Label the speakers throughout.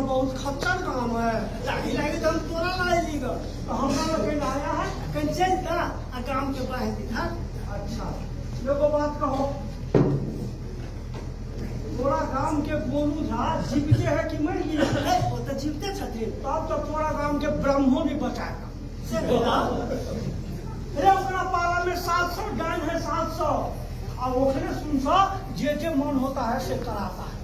Speaker 1: बहुत खच्चर काम है।
Speaker 2: ताही लागी तऽ हम तोरा लायली ग।
Speaker 1: तो हमरा लग आया है।
Speaker 2: कनि चलि तऽ आ गाम के बाहर दिखा।
Speaker 1: अच्छा एगो बात कहो, तोरा गाम के गोनू झा जीविते है कि मर गया?
Speaker 2: ए, ओ तऽ जीविते छथिन।
Speaker 1: तब तो तोरा गाम के ब्रह्मो नहीं बचाएगा।
Speaker 2: से केना?
Speaker 1: अरे ओकरा पाला में 700 डाइन है, 700, आ ओकरे सुन सा जे जे मन होता है से कराता है।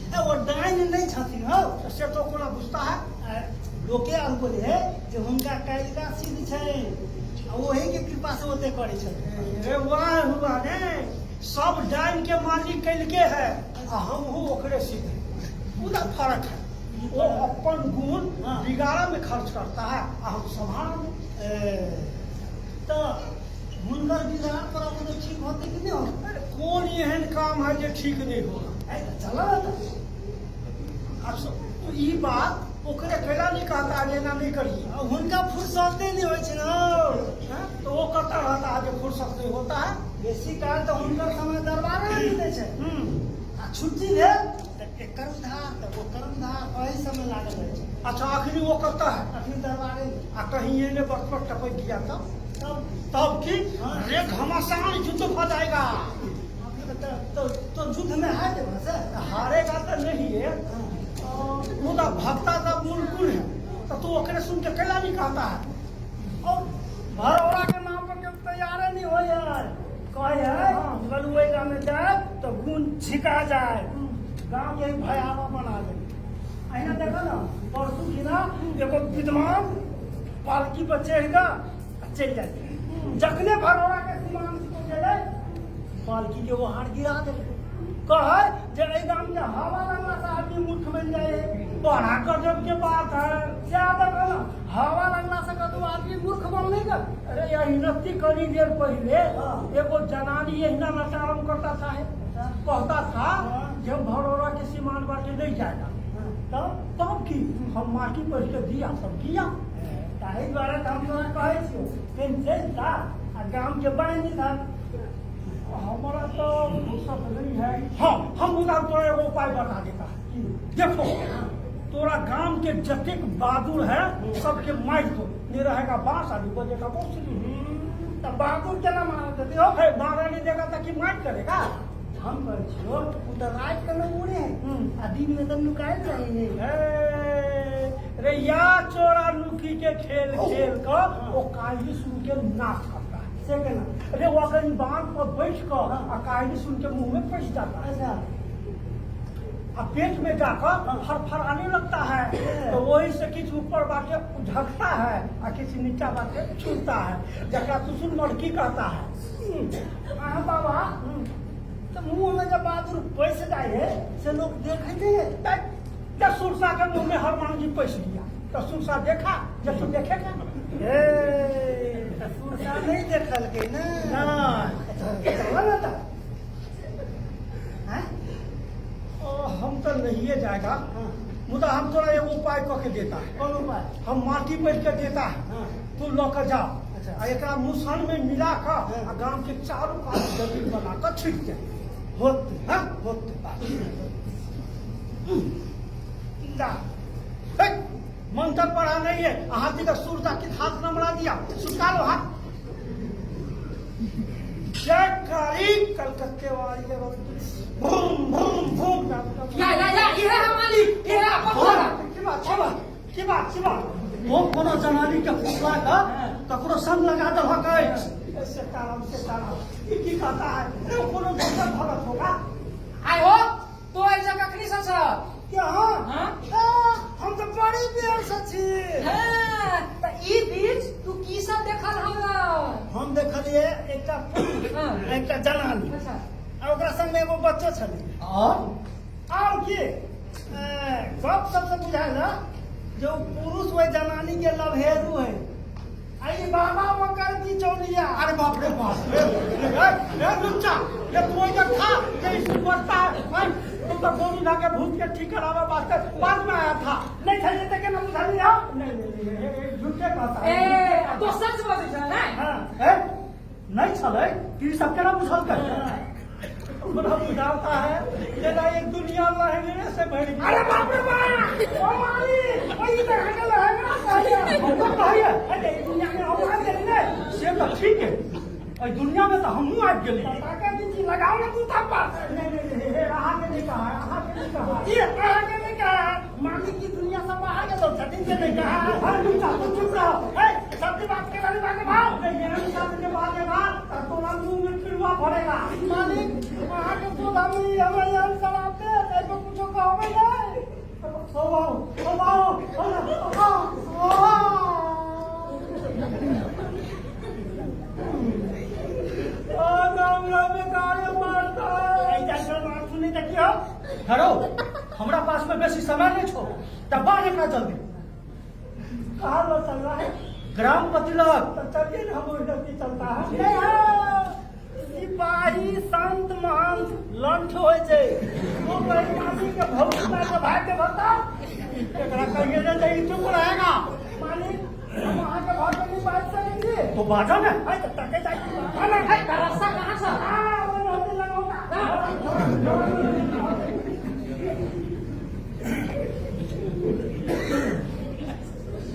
Speaker 2: ए, ओ डाइन नहीं छथिन हौ।
Speaker 1: से तो कोना बुझता है?
Speaker 2: ए, लोके आर बोले है जे हुनका कालिका सिद्ध छै आ ओही के कृपा से ओते करै छथिन।
Speaker 1: रे वाह हुआ ने, सब डाइन के मालिक कैलके है आ हमहू ओकरे सिद्ध है। पूरा फर्क है, वो अपन गुण बिगाड़ा में खर्च करता है आ हम संभाल में।
Speaker 2: ए, तऽ हुनकर बिगाड़ पर तऽ ठीक होतै कि नहि होतै?
Speaker 1: अरे कोन एहन काम है जे ठीक नहीं होगा?
Speaker 2: ए, तऽ चलऽ ने तऽ।
Speaker 1: अब तो ई बात ओकरे कैला नहीं कहता है, एना नहीं करिए।
Speaker 2: आ हुनका फुर्सते नहीं होइ छै ने हौ।
Speaker 1: हैं? तो वो कतऽ रहता है जे फुर्सत नहीं होता है?
Speaker 2: बेसी काल तऽ हुनकर समय दरबारे में बीतै छै। आ छुट्टी भेल तऽ एकर उधार तऽ ओकर उधार एहि समय लागल रहै छै।
Speaker 1: अच्छा अखनी वो कतऽ है?
Speaker 2: अखनी दरबारे में।
Speaker 1: आ कहीं एने वक्त पर टपक गया तब?
Speaker 2: तब?
Speaker 1: तब की?
Speaker 2: हाँ।
Speaker 1: रे घमासान युद्ध हो जाएगा।
Speaker 2: तो युद्ध में हार देबा से?
Speaker 1: हारेगा तो नहीं है।
Speaker 2: हाँ।
Speaker 1: मुदा भक्ता का मूल कुल है तो तू ओकरे सुन के कैला नहीं कहता है?
Speaker 2: और भरौड़ा के नाम पर केओ तैयारे नहीं होय है। कहै है बलु ओहि गाम में जाए तो गुण झिका जाए, गाँव के भयावह बना दे। अहिना देखो ना परसू दिना एगो विद्वान पालकी पर चढ़ कऽ आ चलि जाए, जखने भरौड़ा के सीमान से गेलै पालकी के वो हार गिरा देलकै। कहै जे एहि गाम के हवा लगला से आदमी मूर्ख बनि जाइ है।
Speaker 1: बड़ा गजब के बात है।
Speaker 2: सएह देखो ना, हवा लगला से कतौ आदमी मूर्ख बनलै ग।
Speaker 1: अरे अहिनती कनी देर पहले
Speaker 2: हाँ।
Speaker 1: एगो जनानी एहिना नचारम करता था, कहता था जे हम भरौड़ा के सीमान बाटे नहीं जाएगा।
Speaker 2: तब?
Speaker 1: तब की हम माटी पर के दिया सब किया।
Speaker 2: ताहि दुआरे तऽ हम तोरा कहै छियौ कनि चलि जा आ गाम के बान्हि दिहक।
Speaker 1: हमारा तो फुर्सत नहीं है। हाँ हम मुदा तोरा एगो उपाय बता देता है। देखो तोरा गाम के जतेक बहादुर है सबके मार दो, नहीं रहेगा बांस आदि बजेगा बांसुरी।
Speaker 2: तऽ बहादुर केना मारल जेतै हौ?
Speaker 1: हे, मारा नहीं देगा तो की मार करेगा?
Speaker 2: हम कहै छियौ ओ तऽ राति के ने उड़े है आ दिन में तऽ नुकायल रहै है।
Speaker 1: हे, रे या चोरा नुकी के खेल खेल कर वो काली सुन के नाश करता है।
Speaker 2: से केना?
Speaker 1: अरे वो कहीं बांध पर बैठ कर आ काली सुन के मुंह में पैस जाता है।
Speaker 2: अच्छा।
Speaker 1: आ पेट में जाकर फरफराने लगता है, तो वही से किछु ऊपर बाटे झकता है आ किछु नीचा बाटे छूटता है, जकरा तुसुन मड़की कहता है।
Speaker 2: अहाँ बाबा तो मुंह में जब बहादुर पैस जाए है से लोग देखे नहीं है।
Speaker 1: जब सुरसा के मुंह में हनुमान जी पैस लिया तो सुरसा देखा, जब तू देखेगा
Speaker 2: ए, तो सुरसा नहीं देखल के ना।
Speaker 1: नहीं।
Speaker 2: चलो ना तो। हाँ?
Speaker 1: ओ, हम तो नहीं जाएगा।
Speaker 2: हाँ।
Speaker 1: मुदा हम तोरा एगो उपाय कऽ के देता है।
Speaker 2: कौन उपाय?
Speaker 1: हम माटी बैठ के देता है।
Speaker 2: हाँ।
Speaker 1: तू लऽ के जाओ।
Speaker 2: अच्छा।
Speaker 1: आ एकरा मुसन में मिला कऽ
Speaker 2: हाँ।
Speaker 1: आ गाम के चारू कात जमीन बना कऽ छिट दे।
Speaker 2: होते।
Speaker 1: हाँ?
Speaker 2: होते।
Speaker 1: ला। हे, मंत्र पढ़ा नहीं है, हाथी का सुर जाके हाथ नमरा दिया, सुखा लो हाथ। जय काली कलकत्ते वाली के बूम बूम बूम।
Speaker 3: या या या इहे है मालिक, इहे अपन घोड़ा।
Speaker 1: की बात, की बात, की बात, की बात? वो कोनो जनानी के फुसला कऽ ककरो संग लगा देलक अछि। सीताराम सीताराम, ई की कहता है? अरे वो कोनो दोसर भगत होगा।
Speaker 3: आय हो, तो ऐसा कखनी से छ?
Speaker 2: क्या हाँ?
Speaker 3: हाँ?
Speaker 2: हम तो बड़ी बेर से छी।
Speaker 3: हाँ, त ई बीच तू की सब देखल हमरा?
Speaker 2: हम देखलिए एकटा पुरुष,
Speaker 3: हाँ।
Speaker 2: एकटा जनानी।
Speaker 3: अच्छा।
Speaker 2: आ ओकरा संग में एगो बच्चो छलै।
Speaker 3: और?
Speaker 2: और की? गप सबसे बुझायल जे ओ पुरुष ओहि जनानी के लभेरू है। आ ई बाबा ओकर बिचौलिया।
Speaker 1: अरे बाप रे बाप रे, रे, रे, लुच्चा, ये तू इधर था, ये इसी बढ़ता है, हैं? तुम तो गोली ला के भूत के ठीक करावे वास्ते बाद में आया था।
Speaker 2: नहीं था ये तो के ना बुझलिया?
Speaker 1: नहीं, नहीं, नहीं, ये, ये झूठे कहता है।
Speaker 3: ए, तो सच बजै छ नै?
Speaker 2: हाँ।
Speaker 1: ए, नहीं छलै, कि सब केना बुझलकै? बड़ा बुझाता है, जेना एक दुनिया लहरे से भरि गेल।
Speaker 2: अरे बाप रे बाप! ओ मालिक! ई तऽ अहाँके लहंगा कहैया।
Speaker 1: हमरा कहैया?
Speaker 2: अरे, ई दुनिया में हम आबि गेली ने।
Speaker 1: से तऽ ठीक है, एहि दुनिया में तऽ हमहूँ आबि गेली।
Speaker 2: ताके बीची लगाओ ना तू थप्पा।
Speaker 1: नहीं नहीं नहीं, हे, अहाँके नहीं कहा, अहाँके नहीं कहा।
Speaker 2: ई अहाँके नहि कहा, मालिक की दुनिया से बाहर के लोग छथिन से नहीं कहा।
Speaker 1: हर लुच्चा, तू चुप रह।
Speaker 2: ए, सबकी बात के बारे में भाव।
Speaker 1: नहीं, एहन शब्द के बाजेगा तऽ तोरा मुंह में पिलुआ भरेगा।
Speaker 2: मालिक, अहाँके सोझा में ई हमरा एहन शराब दे, एहि पर कुछो कहबै नहि।
Speaker 1: ओ बाबू, ओ बाबू, ओ ओ ओ राम राम कार्य मारता।
Speaker 2: एहि जाकर बात सुनै तऽ की हो?
Speaker 1: हरो, हमरा पास में बेसी समय नहीं छो, तब बाहर एकरा जल्दी।
Speaker 2: कहाँ लो चल रहा है?
Speaker 1: ग्राम पति लग।
Speaker 2: तो चलिए ना, हम उधर भी चलता है। नहीं है। सिपाही संत महंत लंठ होइ छै, ओ कहै मालिक के भौजी के भाग के बताओ।
Speaker 1: एकरा कहिए ने तऽ ई चुप रहेगा।
Speaker 2: मालिक, हम अहाँके घर पर नहीं बाजि सकै छी।
Speaker 1: तो बाजा ने।
Speaker 2: है तऽ तकै जाइ छी। हाँ,
Speaker 3: है, तऽ रास्ता कहाँ छ?
Speaker 2: हाँ, ओहि होटल लगौता।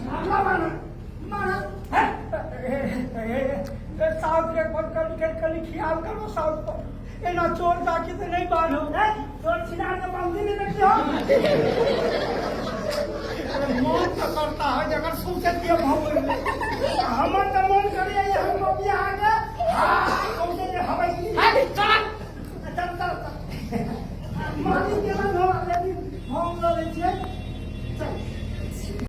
Speaker 2: मारला मारा मारा।
Speaker 1: साउथ के पर कल कल कल ख्याल करो, साउथ पर एना चोर जाके तो नहीं बांधो।
Speaker 2: है, चोर छिनार के बंदी नहीं देखियो।
Speaker 1: अरे, मन तो करता है अगर सोचे दिए भाव।
Speaker 2: हमर